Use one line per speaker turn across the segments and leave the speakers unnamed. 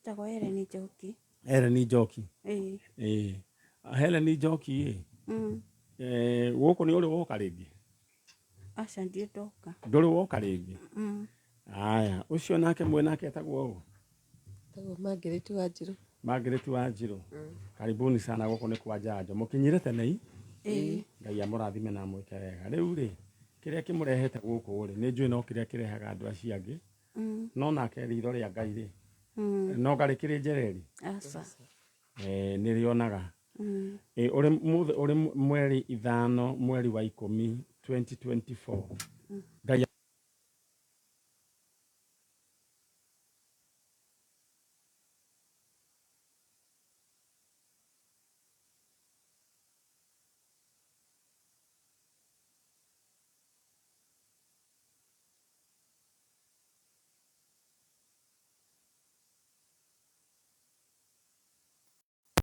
Etagwo Helen Njoki.
Helen Njoki.
Ĩĩ.
Ĩĩ. Helen Njoki ĩ. Eh, gũkũ nĩ ũrĩ woka rĩngĩ?
Aca ndirĩ ndoka.
Ndũrĩ woka rĩngĩ? Aya, ũcio nake mwĩ nake etagwo ũ?
Etagwo Margaret Wanjirũ.
Margaret Wanjirũ. Karibuni sana gũkũ nĩ kwa Njanjo. Mũkinyire tene i?
Ĩĩ.
Ngai amũrathime na amwĩke wega. Rĩu rĩ, kĩrĩa kĩmũrehete gũkũ rĩ, nĩ njũĩ no kĩrĩa kĩrehaga andũ acio angĩ. No nake ritho rĩa Ngai rĩ, no nga rĩkĩrĩ njereri?
Aca.
Eh, nĩ rĩonaga. Ĩ, ũrĩ mũthĩ ũrĩ mweri 5 mweri wa 10 2024. Ngai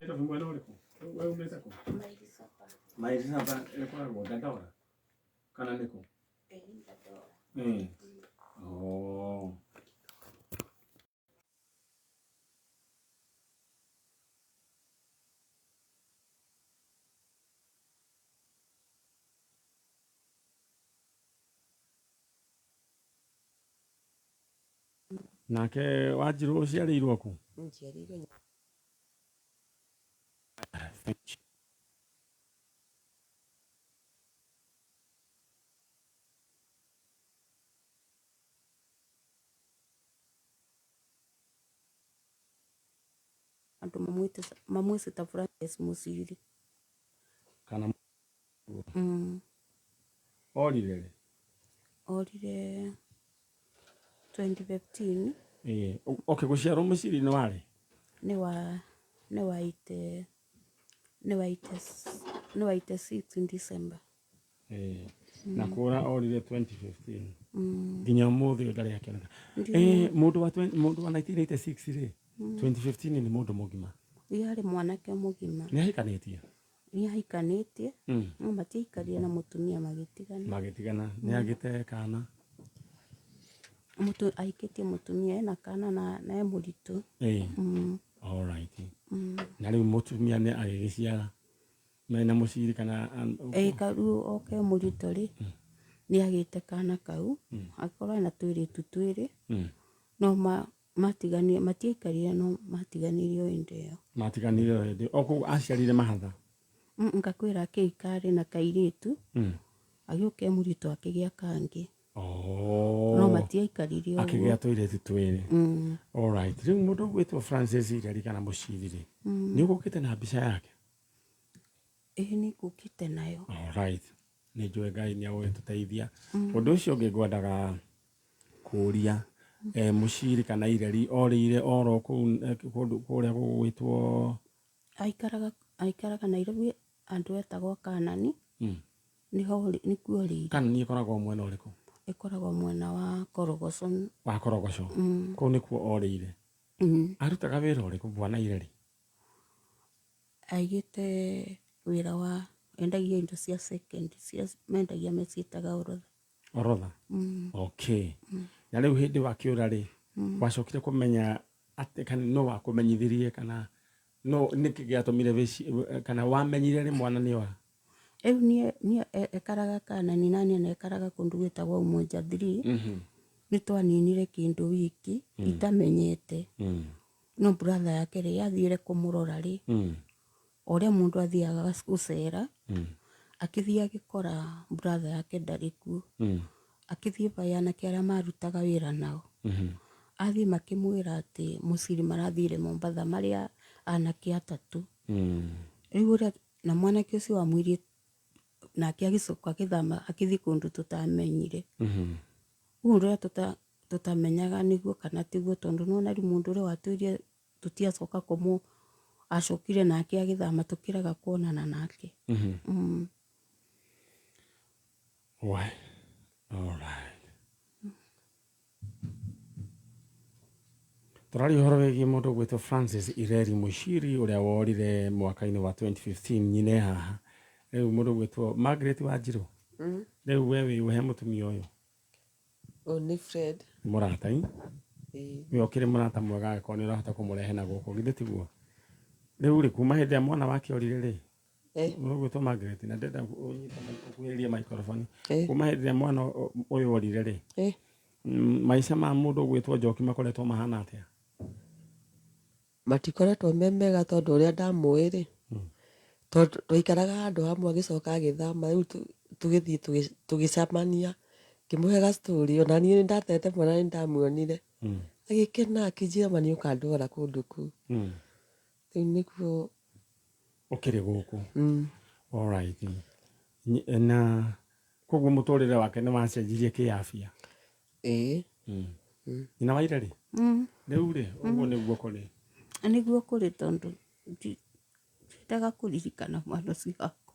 Nairobi mwena ũrĩkũ? We umĩte kũ?
Maili saba.
Maili saba ĩkoragwo Dandora kana nĩ kũ?
Ĩĩ, Dandora.
Oh. Nake Wanjirũ ũciarĩirwo kũ?
Njiarĩirwo
Andũ mamwĩte ta Francis Mũciri.
Kana Orire rĩ?
Orire 2015.
Ĩĩ, okay, gũciarwo Mũciri nĩ warĩ?
Nĩ wa nĩ wa eighty nĩ wa eighty nĩ wa 86 December.
Ĩĩ. Na kũra orire 2015. Nginya ũmũthĩ ũyũ ndarĩ akĩoneka. Ĩĩ, mũndũ wa mũndũ wa 1986 rĩ, 2015 nĩ mũndũ mũgima.
Yarĩ mwanake mũgima.
Nĩ ahikanĩtie?
Nĩ ahikanĩtie, no matiaikarire na mũtumia magĩtigana.
Magĩtigana. Nĩ agĩte kana?
Mũtu ahikĩtie mũtumia ena kana na e mũritũ.
Ĩĩ. All right. Na rĩu mũtumia nĩ agĩgĩciara mena mũciri kana
Ĩĩ rĩu oke mũritũ rĩ, nĩ agĩte kana kau, agĩkorwo ena tũirĩtu twĩrĩ, no matiganire, matiaikarire no matiganire o hĩndĩ ĩyo.
Matiganire o hĩndĩ o kũu aciarire mahatha?
Ngakwĩra akĩikara na kairĩtu, agĩũka e mũritũ akĩgĩa kangĩ.
Oh.
No matiaikarire ũguo.
Akĩgĩa tũirĩtu twĩrĩ. All right. Rĩu mũndũ ũgwĩtwo Francis Ireri kana Mũciri rĩ, nĩ ũgũkĩte na mbica yake?
Ĩĩ nĩ ngũkĩte nayo.
All right. Nĩ njũĩ Ngai nĩ egũgĩtũteithia. Ũndũ ũcio ũngĩ ngwendaga kũria, Mũciri kana Ireri orĩire oro kũu kũndũ kũrĩa gũgwĩtwo
Aikaraga Nairobi andũ etagwo Kanani. Nĩho nĩkuo orĩire.
Kanani ĩkoragwo mwena ũrĩkũ?
Ĩkoragwo mwena wa Korogoco.
Wa Korogoco. Kũu nĩkuo orĩire. Arutaga wĩra ũrĩkũ bwana Ireri?
Aigĩte wĩra wa endagia indo cia second, cia mendagia meciĩtaga orotha.
Orotha? Okay. Na rĩu hĩndĩ wakĩũra rĩ, wacokire kũmenya atĩ kana no wakũmenyithirie kana no nĩkĩ gĩatũmire kana wamenyire rĩ mwana nĩ wa?
Rĩu niĩ ekaraga Kanani na niĩ ekaraga kũndũ gwĩtagwo Umoja 3. Nĩ twaninire kĩndũ wiki itamenyete. No brother yake rĩ athire kũmũrora rĩ, o ũrĩa mũndũ athiaga gũcera, akĩthiĩ agĩkora brother yake ndarĩ kuo. Akĩthiĩ bai anake arĩa marutaga wĩra nao. Athiĩ makĩmwĩra atĩ Mũciri marathire Mombatha marĩ anake atatũ. Rĩu ũrĩa na mwanake ũcio wa mũirĩtu nake agĩcoka agĩthama akĩthiĩ kũndũ tũtamenyire. Rĩu ũrĩa tũtamenyaga nĩguo kana tiguo tondũ nĩwona rĩu mũndũ ũrĩa watwĩrire tũtiacoka kũmũ acokire nake agĩthama tũkĩrega kuonana nake.
Why? All right. Tũraria ũhoro wĩgiĩ mũndũ ũgwĩtwo Francis Ireri Mũciri ũrĩa worire mwaka-inĩ wa 2015 nyine haha. Rĩu mũndũ ũgwĩtwo Margaret Wanjirũ. Rĩu we wĩ ũhe mũtumia ũyũ?
Ũyũ nĩ Fred.
Mũratai?
Ĩĩ.
We ũkĩrĩ mũrata mwega angĩkorwo nĩ ũrahota kũmũrehe na gũkũ, githĩ tiguo? Rĩu rĩ, kuma hĩndĩ ĩrĩa mwana wake orire rĩ, ũgwĩtwo Margaret, na ndĩrenda ũnyite ũkuhĩrĩrie microphone. Kuma hĩndĩ ĩrĩa mwana ũyũ orire rĩ, maica ma mũndũ ũgwĩtwo Njoki makoretwo mahana atĩa?
Matikoretwo me mega tondũ ũrĩa ndamũĩ rĩ, tondũ twaikaraga handũ hamwe agĩcoka agĩthama, rĩu tũgĩthiĩ tũgĩcemania, ngĩmũhe ga story, ona niĩ nĩ ndatete mwana nĩ ndamuonire. Agĩkena akĩnjĩra ma nĩ ũkandwara kũndũ kũu. Rĩu nĩguo
Ũkĩrĩ gũkũ. Alright. Na koguo mũtũrĩre wake nĩ wacenjirie kĩafia.
Ĩĩ.
Nyina wa ire rĩ? Rĩu rĩ, ũguo nĩguo kũrĩ.
Nĩguo kũrĩ tondũ ndiendaga kũririkana mwana ũcio wakwa.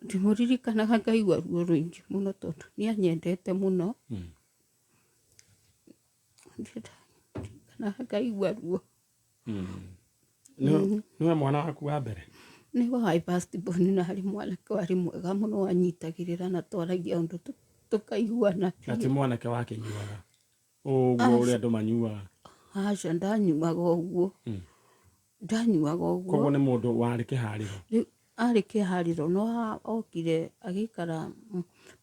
Ndimũririkanaga ngaigua ruo rũingĩ mũno tondũ nĩ anyendete mũno. Ndiendaga kũririkana ngaigua ruo.
Nĩwe mwana waku wa mbere?
Nĩwe wa first born na arĩ mwanake warĩ mwega mũno wanyitagĩrĩra na twaragia ũndũ tũkaiguana.
Na ti mwanake wakĩnyuaga ũguo ũrĩa andũ manyuaga?
Aca, ndanyuaga ũguo. Ndanyuaga ũguo.
Koguo nĩ mũndũ warĩ kĩharĩro?
Rĩu arĩ kĩharĩro no okire agĩikara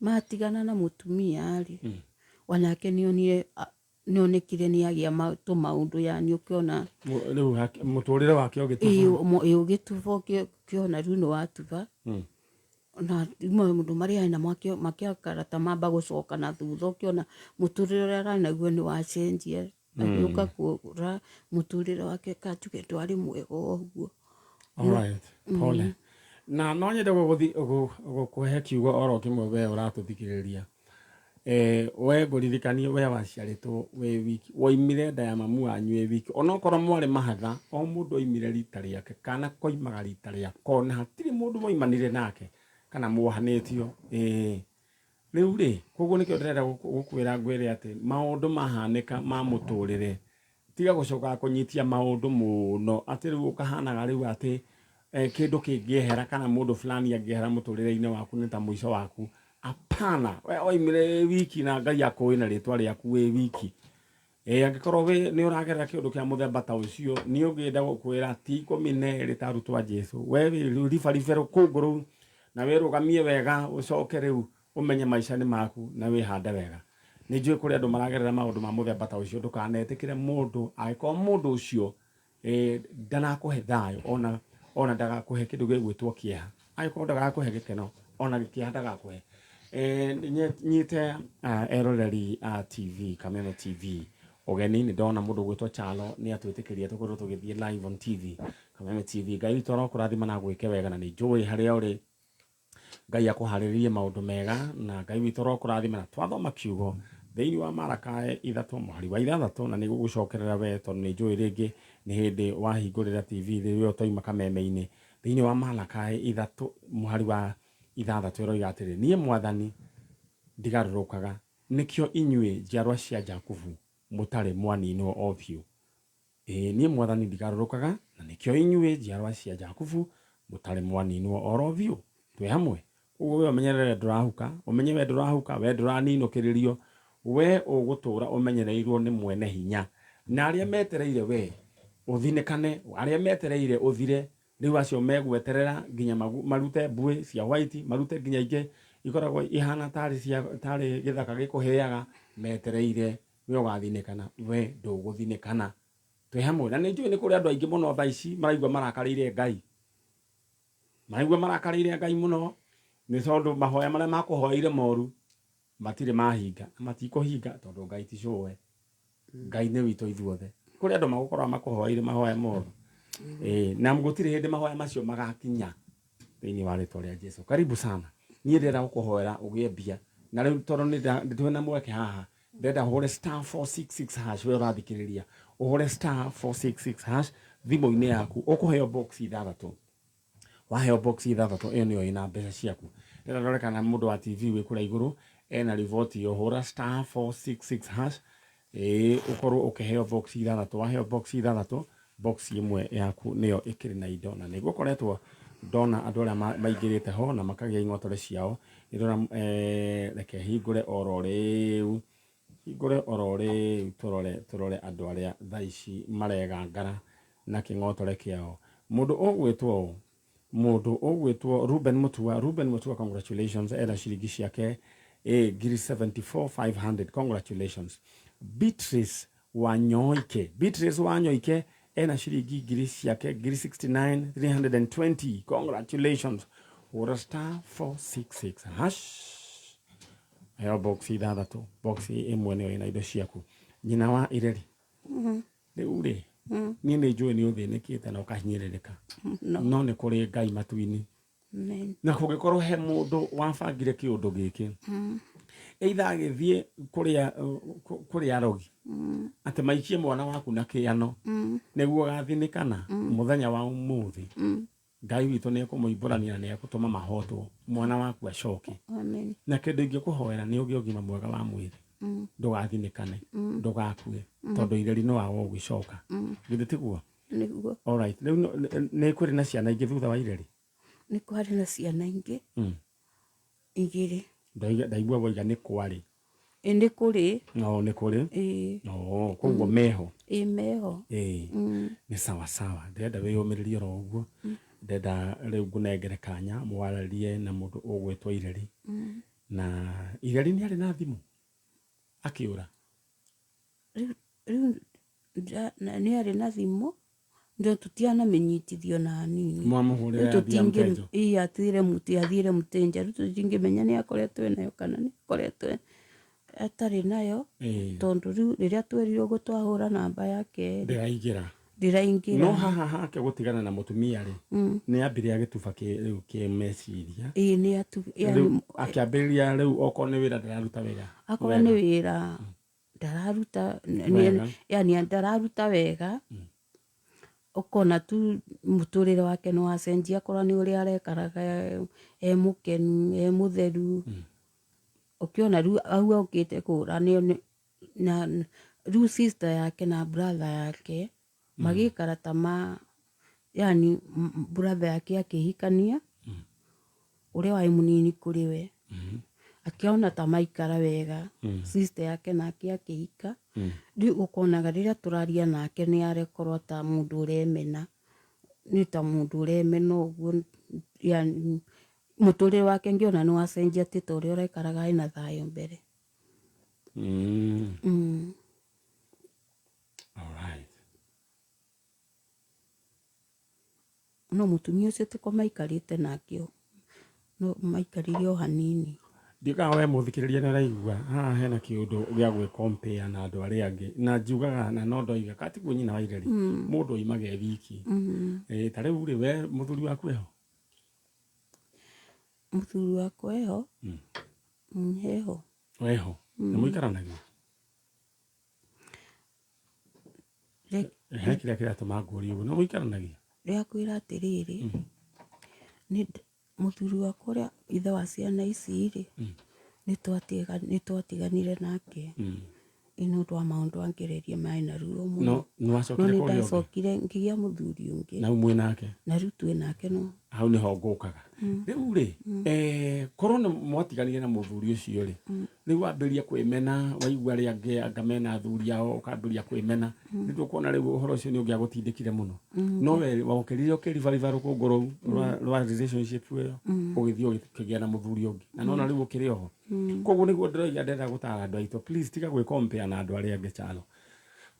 matigana na mũtumia rĩ, onake nĩonire nĩonekire nĩ agĩa tũmaũndũ yani ũkĩona.
Rĩu mũtũrĩre wake ũgĩtuba?
Ĩĩ, ũgĩtuba ũkĩona rĩu nĩ watuba. Na maũndũ marĩa arĩ namo makĩakara ta mamba gũcoka na thutha, ũkĩona mũtũrĩre ũrĩa ararĩ naguo nĩ wacenjia. Agĩũka kũra mũtũrĩre wake ka njuge ndwarĩ mwega ũguo.
Alright, pole. Na no nyende gũkũhe kiugo oro kĩmwe we ũratũthikĩrĩria. We ngũririkanie we waciarĩtwo wĩ wiki, woimire nda ya mamu wanyu wĩ wiki, onokorwo mwarĩ mahatha, o mũndũ oimire rita rĩake, kana koimaga rita rĩako, na hatirĩ mũndũ woimanire nake kana muohanĩtio. Rĩu rĩ, koguo nĩkĩo ndĩrenda gũkwĩra ngwĩre atĩ maũndũ mahanĩka ma mũtũrĩre, tiga gũcoka kũnyitia maũndũ mũno atĩ rĩu ũkahanaga rĩu atĩ kĩndũ kĩngĩehera kana mũndũ fulani angĩehera mũtũrĩre-inĩ waku nĩ ta mũico waku. Hapana, we oimire wĩ wiki na Ngai akũĩ na rĩtwa rĩaku wĩ wiki. Angĩkorwo wĩ nĩ ũragerera kĩũndũ kĩa mũthemba ta ũcio, nĩ ũngĩenda gũkwĩra ti 12 ta arutwo a Jesu. We wĩ ribaribe rũkũngũ rũu na wĩrũgamie wega, ũcoke rĩu ũmenye maica nĩ maku na wĩhande wega. Nĩ njũĩ kũrĩ andũ maragerera maũndũ ma mũthemba ta ũcio, ndũkanetĩkĩre mũndũ angĩkorwo mũndũ ũcio ndanakũhe thayũ, ona ndagakũhe kĩndũ gĩgwĩtwo kĩeha, angĩkorwo ndagakũhe gĩkeno, ona kĩeha ndagakũhe. Nyite eroreri a TV, Kameme TV ũgeni. Nĩ ndona mũndũ ũgwĩtwo Chalo nĩ atwĩtĩkĩria tũkorwo tũgĩthiĩ live on TV, Kameme TV. Ngai witũ arokũrathima na agwĩke wega, na nĩ njũĩ harĩa ũrĩ Ngai akũharĩrĩrie maũndũ mega, na Ngai witũ arokũrathima. Na twathoma kiugo thĩinĩ wa Marakaĩ 3 mũhari wa 6, na nĩ gũgũcokerera we tondũ nĩ njũĩ rĩngĩ nĩ hĩndĩ wahingũrĩra TV rĩrĩa ũtoima kameme-inĩ. Thĩinĩ wa Marakaĩ 3 mũhari wa 6 ĩroiga atĩrĩ, niĩ Mwathani ndigarũrũkaga, nĩkĩo inyuĩ njiarwa cia Jakubu mũtarĩ mwaninwo o biũ. Ĩĩ, niĩ Mwathani ndigarũrũkaga, na nĩkĩo inyuĩ njiarwa cia Jakubu mũtarĩ mwaninwo oro biũ. Twĩ hamwe. Koguo we ũmenyerere ndũrahuka, ũmenye we ndũrahuka, we ndũraninũkĩrĩrio, we ũgũtũra ũmenyereirwo nĩ mwene hinya, na arĩa metereire we ũthinĩkane, arĩa metereire ũthire, rĩu acio megweterera nginya marute mbuĩ cia white, marute nginya ingĩ ikoragwo ihana tarĩ cia tarĩ gĩthaka gĩkũhĩaga, metereire we ũgathinĩkana, we ndũgũthinĩkana. Twĩ hamwe. Na nĩ njũĩ nĩ kũrĩ andũ aingĩ mũno thaa ici maraigua marakarĩire Ngai, maraigua marakarĩire Ngai mũno nĩ tondũ mahoya marĩa makũhoeire moru matirĩ mahinga, na matikũhinga tondũ Ngai ti cũwe, Ngai nĩ witũ ithuothe. Kũrĩ andũ magũkorwo makũhoeire mahoya moru, na gũtirĩ hĩndĩ mahoya macio magakinya thĩinĩ wa rĩtwa rĩa Jesu. Karibu sana. Niĩ ndĩrenda gũkũhoera ũgĩe mbia, na rĩu tondũ nĩ twĩna mweke haha, ndĩrenda ũhũre *466# we ũrathikĩrĩria, ũhũre *466# thimũ-inĩ yaku, ũkũheo box ithathatũ. Waheo box ithathatũ, ĩyo nĩyo ĩna mbeca ciaku. Ndĩrenda ndore kana mũndũ wa TV wĩ kũrĩa igũrũ ena riboti ĩyo. Hũra *466#, ĩĩ, ũkorwo ũkĩheo box ithathatũ. Waheo box ithathatũ, box ĩmwe yaku nĩyo ĩkĩrĩ na indo, na nĩ gũkoretwo ndona andũ arĩa maingĩrĩte ho na makagĩa ing'otore ciao. Nĩ ndona, reke hingũre oro rĩu. Hingũre oro rĩu tũrore tũrore andũ arĩa thaa ici maregangara na kĩng'otore kĩao. Mũndũ ũgwĩtwo ũũ? Mũndũ ũgwĩtwo Ruben Mutua. Ruben Mutua, congratulations, ena ciringi ciake 74,500, congratulations. Beatrice Wanyoike, Beatrice Wanyoike ena ciringi ngiri ciake 69,320, congratulations. Hũra star 466 hash, heo box ithathatũ, box ĩmwe nĩyo ĩna indo ciaku. Nyina wa Ireri, rĩu rĩ, niĩ nĩ njũĩ nĩ ũthĩnĩkĩte na ũkahinyĩrĩrĩka,
No.
no nĩ kũrĩ Ngai matu-inĩ.
Amen.
Na kũngĩkorwo he mũndũ wabangire kĩũndũ gĩkĩ, either agĩthiĩ kũrĩa arogi atĩ maikie mwana waku na kĩano nĩguo gathinĩkana mũthenya wa ũmũthĩ, Ngai witũ nĩ ekũmũimbũrania na nĩ ekũtũma mahotwo, mwana waku acoke.
Amen.
Na kĩndũ ingĩkũhoera nĩ ũgĩe ũgima mwega wa mwĩrĩ, ndũgathinĩkane, ndũgakue, tondũ Ireri no awa ũgĩcoka, githĩ tiguo?
Nĩguo.
Alright, rĩu nĩ kũrĩ na ciana ingĩ thutha wa Ireri?
Nĩ kwarĩ na ciana ingĩ igĩrĩ.
Ndaigua woiga nĩ kwarĩ.
Ĩ, nĩ kũrĩ.
No nĩ kũrĩ.
Ĩ.
Oh, koguo meho.
Ĩ, meho.
Ĩĩ, nĩ sawa sawa. Ndĩrenda wĩyũmĩrĩrie oro ũguo. Ndĩrenda rĩu ngũnengere kanya mwararie na mũndũ ũgwĩtwo Ireri. Na Ireri nĩ arĩ na thimũ akĩũra?
Rĩu nĩ arĩ na thimũ, no tũtianamĩnyitithio na hanini.
Mwamũhũrĩra
Rĩu
yathiĩ
tũtingĩ
Mtejo?
Ĩ, athire mũtĩnja. Rĩu tũtingĩmenya nĩ akoretwo nayo kana nĩ akoretwo atarĩ nayo, tondũ rĩu rĩrĩa twerirwo ũguo twahũra namba yake rĩ,
Ndĩraingĩra.
Ndĩraingĩra.
No haha hake gũtigana na mũtumia rĩ, nĩ ambire agĩtuba rĩu kĩmeciria?
Ĩ, nĩ atu
Rĩu
yani
akĩambĩrĩria rĩu okorwo nĩ wĩra ndararuta wĩra
akorwo nĩ
wega.
Wĩra ndararuta
Wega.
Yani ndararuta wega, ũkona tu mũtũrĩre wake nĩ wacenjia. Akorwo nĩ ũrĩa arekaraga e mũkenu, e mũtheru, ũkĩona rĩu hau okĩte kũra na rĩu sister yake na brother yake magĩikara ta ma yani brother yake akĩhikania ũrĩa warĩ mũnini kũrĩ we, akĩona ta maikara wega. Sister yake nake akĩhika. Rĩu ũkonaga rĩrĩa tũraria nake nĩ arekorwo ta mũndũ ũremena, nĩ ta mũndũ ũremena ũguo. Yani mũtũrĩre wake ngĩona nĩ wacenjia, ti ta ũrĩa ũraikaraga ena thayũ mbere.
Alright.
No mũtumia ũcio tiko maikarĩte nake, no maikarire o hanini.
Ndiũkaga we mũthikĩrĩria nĩ ũraigua haha hena kĩũndũ gĩa gwĩ compare na andũ arĩa angĩ, na njugaga na no ndoiga katiguo nyina wa Ireri, mũndũ oimaga e wiki. Ta rĩu rĩ, we mũthuri waku eho?
Mũthuri wakwa eho. Heho.
Eho nĩ mũikaranagia? He kĩrĩa kĩratũma ngũrie ũguo, nĩ mũikaranagia?
Rĩakwĩra atĩrĩrĩ, nĩ mũthuri wakwa ũrĩa ithe wa ciana ici rĩ, nĩ twatiganire nake nĩ ũndũ wa maũndũ angererie maĩ na ruo mũno.
No nĩ
no
wacokire
nĩ
kũrĩa ũngĩ?
Ndacokire ngĩgĩa mũthuri ũngĩ.
Na rĩu mwĩ nake?
Na rĩu twĩ nake no.
Hau nĩho ngũkaga rĩu rĩ, korwo nĩ mwatiganire na mũthuri ũcio rĩ, rĩu wambĩrĩria kwĩmena, waigua arĩa angĩ anga mena athuri ao ũkambĩrĩria kwĩmena, nĩ tũkuona rĩu ũhoro ũcio nĩ ũngĩagũtindĩkire mũno, no we wokĩrire ũkĩribariba rũkũngũ rũu rwa relationship ĩyo, ũgĩthiĩ ũkĩgĩa na mũthuri ũngĩ, na nona rĩu ũkĩrĩ oho. Koguo nĩguo ndĩroiga, ndĩrenda gũtara andũ aitũ, please tiga gwĩ compare na andũ arĩa angĩ. Chalo,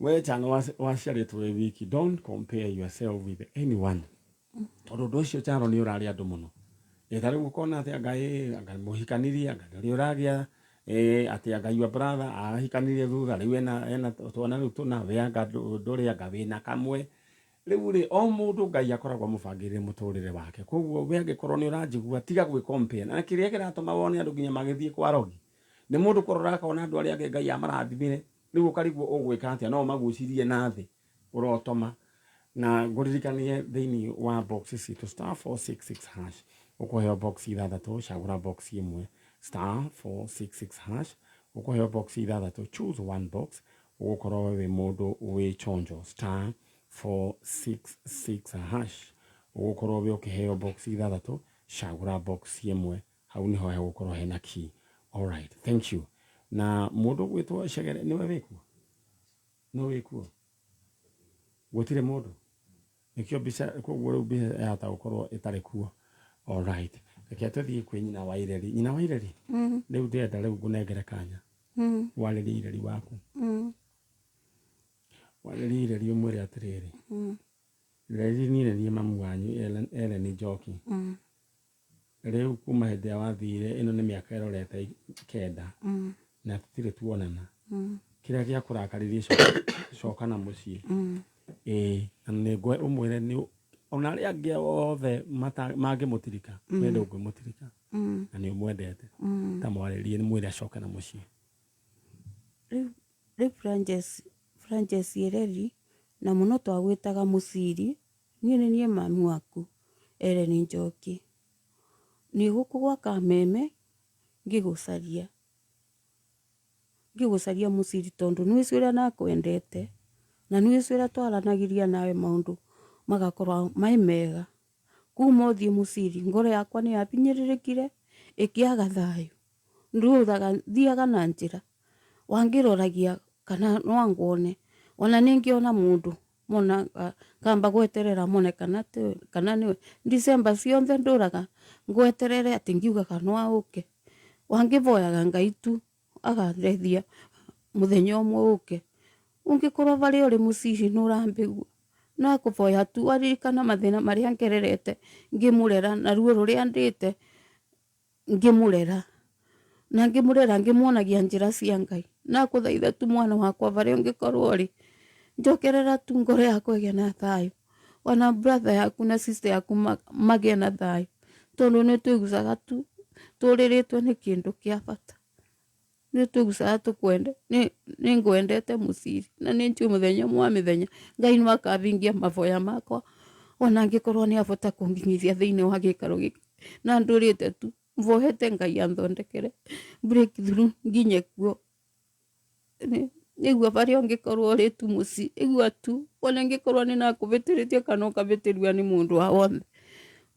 we Chalo waciarĩtwo wĩ wiki, don't compare yourself with anyone, tondũ ũndũ ũcio Chalo nĩ ũrarĩa andũ mũno. Ta rĩu ũkona atĩ anga anga mũhikanirie, anga ũrĩa ũragĩa atĩ anga your brother ahikanirie thutha, rĩu ena twana rĩu tũna, we anga ndũrĩ, anga wĩna kamwe. Rĩu rĩ, o mũndũ Ngai akoragwo amũbangĩire mũtũrĩre wake. Koguo we angĩkorwo nĩ ũranjigua, tiga gwĩ compare. Na kĩrĩa kĩratũma wone andũ nginya magĩthiĩ kwa rogi nĩ mũndũ kũrora akona andũ arĩa angĩ Ngai amarathimire, rĩu ũkarigwo ũgwĩka atĩa, no magucirie na thĩ ũrotoma. Na ngũririkanie thĩinĩ wa box citũ, star 466 hash, ũkũheo box ithathatũ, cagũra box ĩmwe. Star 466 hash, ũkũheo box ithathatũ, choose one box, ũgũkorwo wĩ mũndũ wĩ chonjo. Star 466 hash, ũgũkorwo wĩ ũkĩheo box ithathatũ, cagũra box ĩmwe, hau niho hegũkorwo hena key. Alright, thank you. Na mũndũ ũgwĩtwo Cegere nĩwe wĩkuo? No wĩkuo? Gũtirĩ mũndũ? Nĩkĩo mbica, koguo rĩu mbica yahota gũkorwo ĩtarĩ kuo. Alright. Reke tũthiĩ kwĩ nyina wa Ireri. Nyina wa Ireri? Rĩu ndĩrenda rĩu ngũnengere kanya. Warĩrie Ireri waku. Warĩrie Ireri ũmwĩre atĩrĩrĩ. Ireri niĩ nĩ niĩ mamu wanyu Ellen Njoki. Rĩu kuma hĩndĩ ĩrĩa wathire ĩno nĩ mĩaka ĩrorete kenda na tũtirĩ tuonana. Kĩrĩa gĩakũrakaririe coka na mũciĩ. Ĩĩ na nĩ ũmwĩre nĩ ona arĩa angĩ othe mangĩmũtirika we ndũngĩmũtirika na nĩ ũmwendete. Ta mwarĩrie mwĩre acoke na mũciĩ.
Rĩu Frances Ireri na mũno twagwĩtaga Mũciri, niĩ nĩ niĩ mami waku Ellen Njoki. Nĩ gũkũ gwa Kameme ngĩgũcaria. Ngĩgũcaria Mũciri tondũ nĩ wĩci ũrĩa nakwendete na nĩ wĩci ũrĩa twaranagĩria nawe maũndũ magakorwo marĩ mega. Kuma ũthiĩ Mũciri ngoro yakwa nĩ yabinyĩrĩrĩkire ĩkĩaga thayũ. Ndũraga thiaga na njĩra wangĩroragia kana no angwone ona ningĩona mũndũ mona ngamba gweterera mone kana kana nĩwe. December ciothe ndũraga ngweterere atĩ ngiugaga no aũke. Wangĩvoyaga Ngai tu agandeithia mũthenya ũmwe ũke. Ũngĩkorwo varĩa ũrĩ mũciĩ nĩ ũrambĩgua no kũvoya tu waririkana mathĩna marĩa ngererete ngĩmũrera na ruo rũrĩa ndĩte ngĩmũrera na ngĩmũrera ngĩmuonagia njĩra cia Ngai. Nakũthaitha tu mwana wakwa varĩa ũngĩkorwo ũrĩ njokerera tu ngoro yakwa ĩgĩe na thayũ ona brother yaku na sister yaku magĩe na thayũ tondũ nĩ twĩgucaga tu tũrĩrĩtwo nĩ kĩndũ kĩa bata. Nĩ twĩgucaga tũkwende nĩ ngwendete Mũciri na nĩ njũĩ mũthenya ũmwe wa mĩthenya Ngai no akavingia mavoya makwa ona angĩkorwo nĩ abota kũnginyithia thĩinĩ wa gĩikaro gĩkĩ na ndũrĩte tu mvoete Ngai anthondekere breakthrough nginye kuo. Nĩguo varĩa ũngĩkorwo ũrĩ tu mũciĩ igua tu ona ingĩkorwo nĩ nakũvĩtĩrĩtie kana ũkavĩtĩrio nĩ mũndũ wa wothe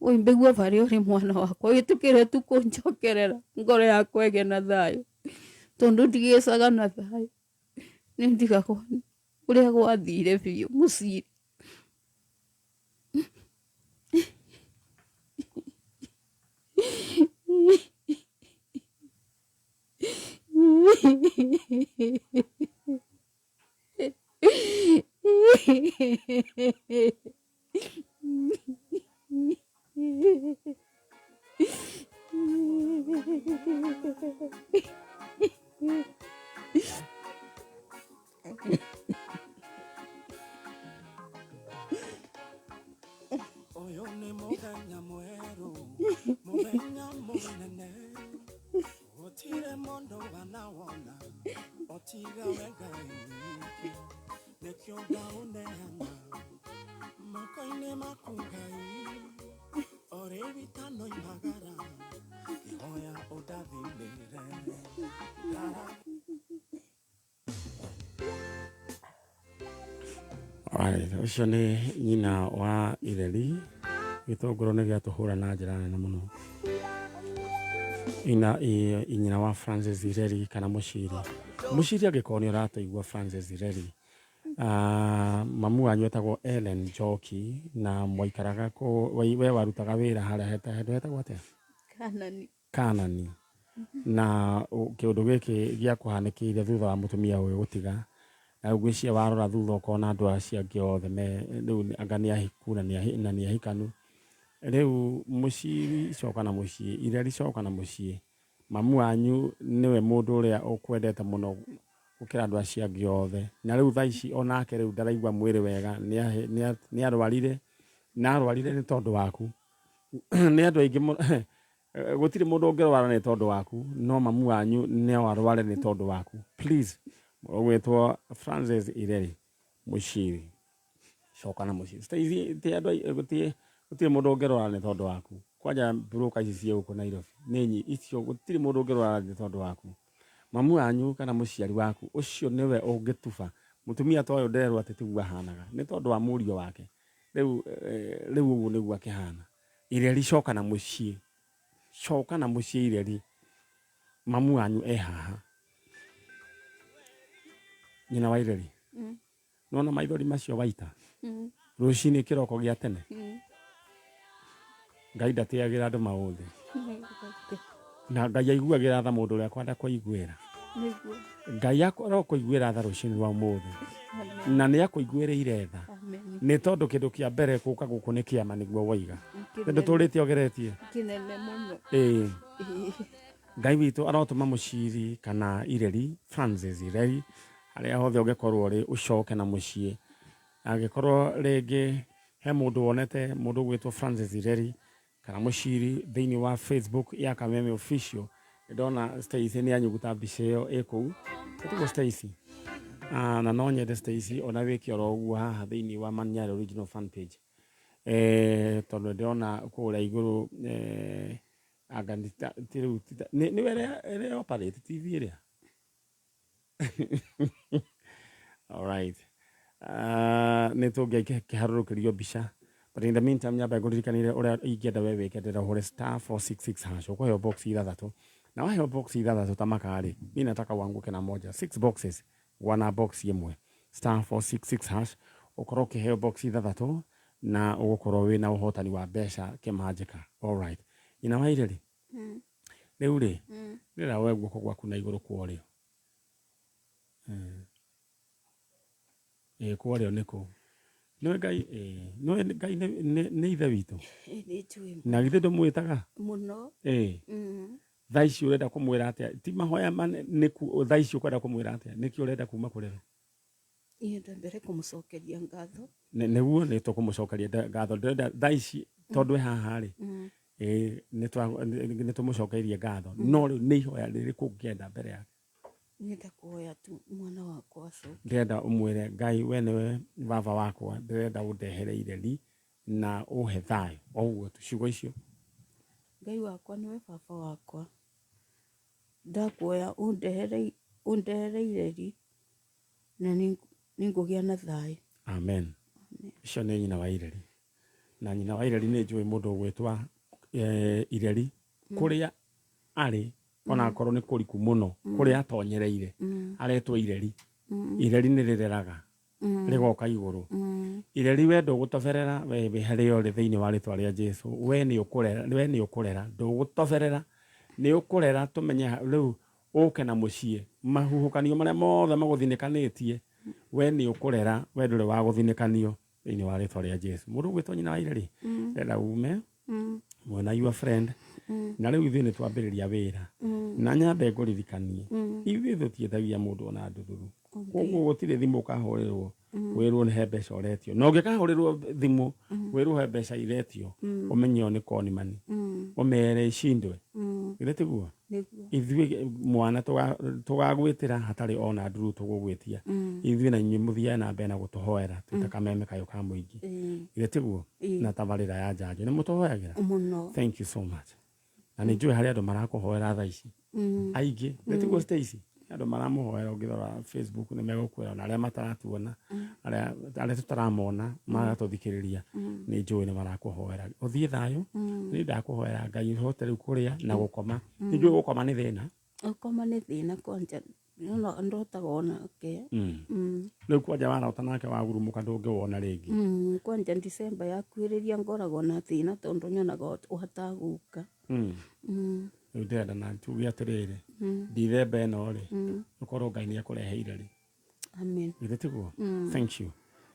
mbĩgua varĩa ũrĩ mwana wakwa wĩtĩkĩre tu kũnjokerera ngoro yakwa ĩgĩe na thayũ tondũ ndigĩcaga na thayũ nĩ ndigagwo ũrĩa gwathire biũ mũciĩ.
Ũyũ nĩ mũthenya mwerũ, mũthenya mũnene, gũtirĩ mũndũ wanawona, otiga we Ngai wiki, nĩkĩo ndaũneana moko-inĩ maku Ngai, o rĩu itanoimagara, ngĩhoya ũndathimĩre.
Alright, ũcio nĩ nyina wa Ireri gĩtũngũrũ nĩ gĩatũhũra na njĩra nene mũno. Ina nyina wa Francis Ireri kana Mũciri. Mũciri angĩkorwo nĩ ũratũigua Francis Ireri, mamu wanyu etagwo Ellen Njoki na mwaikaraga kũ, we warutaga wĩra harĩa handũ hetagwo atĩa?
Kanani.
Kanani. Na kĩũndũ gĩkĩ gĩakũhanĩkĩire thutha wa mũtumia ũyũ gũtiga na rĩu ngwĩciria warora thutha ũkona andũ acio angĩ othe me rĩu anga nĩ ahiku na nĩ ahikanu. Rĩu Mũciri coka na mũciĩ, Ireri coka na mũciĩ, mamu wanyu nĩwe mũndũ ũrĩa ũkwendete mũno gũkĩra andũ acio angĩ othe. Na rĩu thaa ici onake rĩu ndaraigua mwĩrĩ wega, nĩ arwarire na arwarire nĩ tondũ waku. Nĩ andũ aingĩ mũno gũtirĩ mũndũ ũngĩrwara nĩ tondũ waku, no mamu wanyu no arware nĩ tondũ waku. Please, ũgwĩtwo Francis Ireri Mũciri, coka na mũciĩ. Stacy ti andũ gũtirĩ mũndũ ũngĩrwara nĩ tondũ waku. Kwanja broker ici ciĩ gũkũ Nairobi nĩ icio gũtirĩ mũndũ ũngĩrwara nĩ tondũ waku. Mamu wanyu kana mũciari waku ũcio nĩwe ũngĩtuba. Mũtumia ta ũyũ nderwo atĩ tiguo ahanaga nĩ tondũ wa mũriũ wake. Rĩu rĩu ũguo nĩguo akĩhana. Ireri coka na mũciĩ, coka na mũciĩ Ireri, mamu wanyu e haha. Nyina wa Ireri, nona maithori macio waita rucinĩ kĩroko gĩa tene, Ngai ndateagĩra andũ maũthĩ, na Ngai aiguagĩra tha mũndũ ũrĩa akwenda kũiguĩra.
Nĩguo.
Ngai arokũiguĩra tha rũcinĩ rwa ũmũthĩ, na nĩ akũiguĩrĩire tha,
Amen.
nĩ tondũ kĩndũ kĩa mbere gũka gũkũ nĩ kĩama, nĩguo woiga.
Kĩnene.
Ndũtũrĩte ũgeretie.
Kĩnene mũno.
Ĩĩ.
Ĩĩ.
Ngai witũ arotũma mũciri kana Ireri, Francis Ireri, harĩa hothe ũngĩkorwo ũrĩ, ũcoke na mũciĩ. Angĩkorwo rĩngĩ he mũndũ wonete mũndũ ũgwĩtwo Francis Ireri kana mũciri thĩinĩ wa Facebook ya Kameme Official, ndona Stacy nĩ anyuguta mbica ĩyo ĩ kũu. Ĩtagwo Stacy. Na no nyende Stacy ona wĩke oro ũguo haha thĩinĩ wa Manyara Original fan page. Tondũ ndĩrona kũrĩa igũrũ, anga nĩ ti rĩu nĩwe ĩrĩa operate TV ĩrĩa. All right. Nĩ tũngĩkĩharũrũkĩrio mbica, but in the meantime nyambe ngũririkanire ũrĩa ingĩenda we wĩke. Ndĩrenda ũhũre *466# ũkũheo box ithathatũ, na waheo box ithathatũ ta makarĩ, mi nataka uanguke na moja, six boxes, wana box ĩmwe, *466# ũkorwo ũkĩheo box ithathatũ na ũgũkorwo wĩna ũhotani wa mbeca kĩmanjĩka. All right, nyina wa Ireri, rĩu rĩ, ndĩrenda woe guoko gwaku na igũrũ kwa ũrĩo. Ĩĩ, kwa ũrĩo nĩkũ? Nĩwe Ngai, ĩĩ, nĩwe Ngai nĩ ithe witũ.
Ĩĩ, nĩ njũĩ.
Na githĩ ndũmwĩtaga?
Mũno.
Ĩĩ. Thaa ici ũrenda kũmwĩra atĩa? Ti mahoya nĩ thaa ici ũkwenda kũmwĩra atĩa? Nĩkĩ ũrenda kuma kũrĩ we?
Niĩ mbere kũmũcokeria ngatho.
Nĩguo nĩ tũkũmũcokeria ngatho. Ndĩrenda thaa ici tondũ e haha rĩ, ĩĩ, nĩ tũmũcokeirie ngatho, no rĩu nĩ ihoya rĩrĩkũ ũngĩenda mbere yake?
Nyenda kuoya tu mwana wakwa acoke.
Ndĩrenda ũmwĩre Ngai, we nĩwe baba wakwa, ndĩrenda ũndehere Ireri na ũhe thayũ, o ũguo tu, ciugo icio.
Ngai wakwa nĩwe baba wakwa, ndakuoya ũndehere Ireri na nĩngũgĩa na thayũ.
Amen. Ũcio nĩ nyina wa Ireri, na nyina wa Ireri nĩ njũĩ mũndũ ũgwĩtwa Ireri kũrĩa arĩ, ona akorwo nĩ kũriku mũno kũrĩa atonyereire, aretwo Ireri. Ireri nĩ rĩreraga rĩgoka igũrũ. Ireri, we ndũgũtoberera, we wĩ harĩa ũrĩ thĩinĩ wa rĩtwa rĩa Jesu, we nĩ ũkũrera, we nĩ ũkũrera, ndũgũtoberera, nĩ ũkũrera. Tũmenye rĩu ũke na mũciĩ, mahuhũkanio marĩa mothe magũthinĩkanĩtie, we nĩ ũkũrera, we ndũrĩ wa gũthinĩkanio thĩinĩ wa rĩtwa rĩa Jesu. Mũndũ ũgwĩtwo nyina wa Ireri, ndĩrenda ume mwena your friend, na rĩu ithuĩ nĩ twambĩrĩria wĩra, na nyambe ngũririkanie, ithuĩ tũtiĩtagia mũndũ ona nduthuru, koguo gũtirĩ thimũ ũkahũrĩrwo wĩrwo nĩ he mbeca ũretio, na ũngĩkahũrĩrwo thimũ wĩrwo he mbeca iretio, ũmenye ĩyo nĩ con money, ũmere icindwe. Githĩ tiguo?
Nĩguo.
Ithuĩ mwana tũgagwĩtĩra hatarĩ ona nduru tũgũgwĩtia. Ithuĩ na inyuĩ mũthiage na mbere na gũtũhoera twĩ ta Kameme kayũ ka mũingĩ. Githĩ tiguo? Na tabarĩra ya njanjo nĩ mũtũhoyagĩra.
Mũno.
Thank you so much, na nĩ njũĩ harĩ andũ marakũhoera thaa ici aingĩ. Nĩ tiguo, Stacy? Andũ maramũhoera, ũngĩrora Facebook nĩ megũkwĩra, ona arĩa mataratuona, arĩa tũtaramona magatũthikĩrĩria, nĩ njũĩ nĩ marakũhoera ũthiĩ thayũ. Nĩ ndakũhoera Ngai ũhote rĩu kũrĩa na gũkoma. Nĩ njũĩ gũkoma nĩ thĩna.
Gũkoma nĩ thĩna kwanja, no ndotaga onake.
Rĩu kwanja warota nake wagurumũka, ndũngĩwona rĩngĩ.
Kwanja December yakuhĩrĩria ngoragwo na thĩna tondũ nyonaga ũhatagũka.
Rĩu ndĩrenda na tuge atĩrĩrĩ, Ndithemba ĩno rĩ, ũkorwo Ngai nĩ ekũrehe Ireri.
Amen.
Githĩ tiguo? Thank you.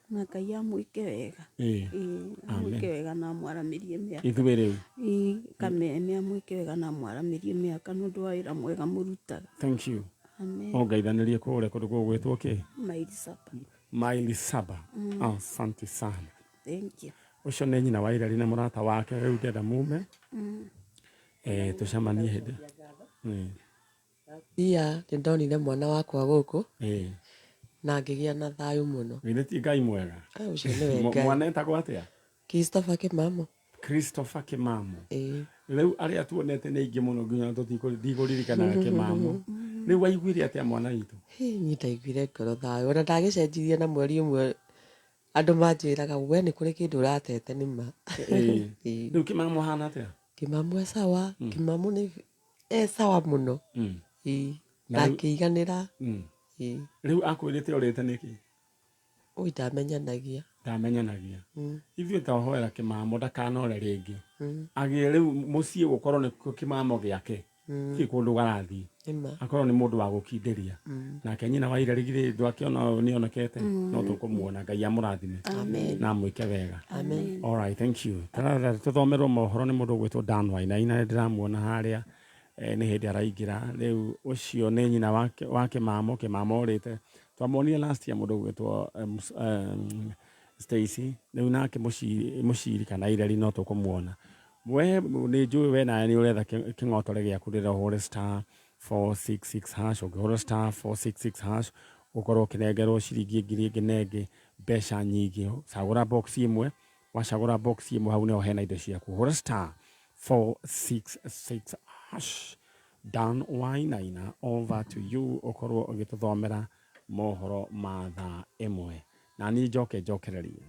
Na Ngai amwĩke wega.
Ĩĩ.
Ĩĩ, amwĩke wega na amwaramĩrie mĩaka.
Ithuĩ rĩu.
Ĩĩ, Kameme amwĩke wega na amwaramĩrie mĩaka nĩ ũndũ wa wĩra mwega mũrutaga.
Thank you.
Amen.
Ũngeithanĩrie kũrĩa kũndũ gũgwĩtwo kĩ?
Maili saba.
Maili saba. Asante sana.
Thank you.
Ũcio nĩ nyina wa Ireri na mũrata wake. Rĩu ndĩrenda mume tũcemanie hĩndĩ.
Ia nĩ ndonire mwana wakwa gũkũ na ngĩgĩa na thayũ mũno.
Githĩ ti Ngai mwega?
Ah, ũcio nĩwe Ngai.
Mwana etagwo atĩa?
Christopher Kimamo.
Christopher Kimamo.
Ĩĩ.
Rĩu arĩa tuonete nĩ aingĩ mũno nginya tũtikũririkanaga Kimamo. Rĩu waiguire atĩa, mwana witũ?
Hĩ, niĩ ndaiguire ngoro thayũ, ona ndagĩcenjirie na mweri ũmwe, andũ manjĩraga we nĩ kũrĩ kĩndũ ũratete nĩ ma. Ĩĩ.
Rĩu Kimamo ahana atĩa?
Kimamo e sawa. Kimamo nĩ e sawa mũno. Ĩĩ.
Na
Ndakĩiganĩra. Ĩĩ.
Rĩu akwĩrĩte ũrĩte nĩkĩ?
Oi ndamenyanagia.
Ndamenyanagia. Ithuĩ twahoera kĩmamo ndakanore rĩngĩ. Agĩe rĩu mũciĩ gũkorwo nĩkuo kĩmamo gĩake. Ti kũndũ garathiĩ.
Nĩma.
Akorwo nĩ mũndũ wa gũkindĩria. Nake nyina wa Ireri githĩ ndwakĩona ũyũ nĩonekete? No tũkũmuona. Ngai amũrathime. Na amwĩke wega. All right, thank you. Tarara tũthomerwo mohoro nĩ mũndũ ũgwĩtwo Dan Wainaina nĩ ndĩramuona harĩa eh, nĩ hĩndĩ araingĩra. Rĩu ũcio nĩ nyina wa wa kĩmamo, kĩmamo orĩte. Twamuonire last year mũndũ ũgwĩtwo Stacy. Rĩu nake mũciri, mũciri kana Ireri no tũkũmuona. We nĩ njũĩ we nawe nĩ ũretha kĩng'otore gĩaku rĩrĩa ũhũre star 466 hash, ũngĩhũra star 466 hash ũkorwo ũkĩnengerwo ciringi ngiri ĩngĩ na ĩngĩ mbeca nyingĩ. Cagũra box ĩmwe, wacagũra box ĩmwe hau nĩho hena indo ciaku. Hũra star 466 hash. Dan Wainaina, over to you ũkorwo ũgĩtũthomera mohoro ma thaa ĩmwe na niĩ njoke njokererie.